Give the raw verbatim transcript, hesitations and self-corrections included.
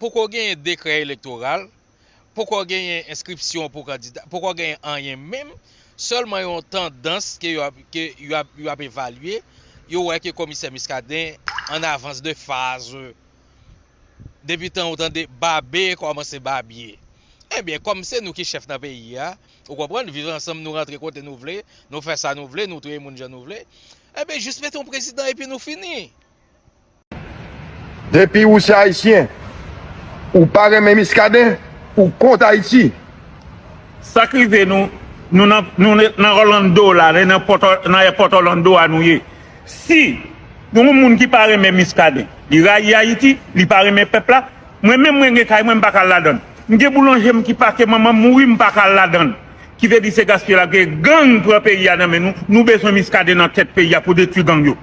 poko genyen dekrè elektoral, poko genyen enskripsyon pou kandida, poko genyen anyen menm, sèlman yon tandans ke yo ap, ke yo ap, yo ap evalye, yo wè ke komisè Muscadin an avans de faz. Depi tan ou tande babe kòmanse babye. Ebyen, kòm se nou ki chèf nan peyi a, ou konprann, viv ansanm, nou rantre kote nou vle, nou fè sa nou vle, nou touye moun jan nou vle. Ebyen, jis mete yon prezidan epi nou fini. Depi ou se Ayisyen, ou pa renmen Muscadin, ou kont Ayiti. Sa k rive nou, nou nan, nou nan Orlando la, nan èpòt Orlando a nou ye. Si yon moun ki pa renmen Muscadin, li rayi Ayiti, li pa renmen pèp la, mwen menm mwen gen kay mwen, m pa ka al ladan l. M gen boulanje m ki pake, manman m mouri, m pa ka al ladan l. Ki vle di se gaspiye l ap gen. Gang pran peyi a nan men nou. Nou bezwen Muscadin nan tèt peyi a pou detwi gang yo.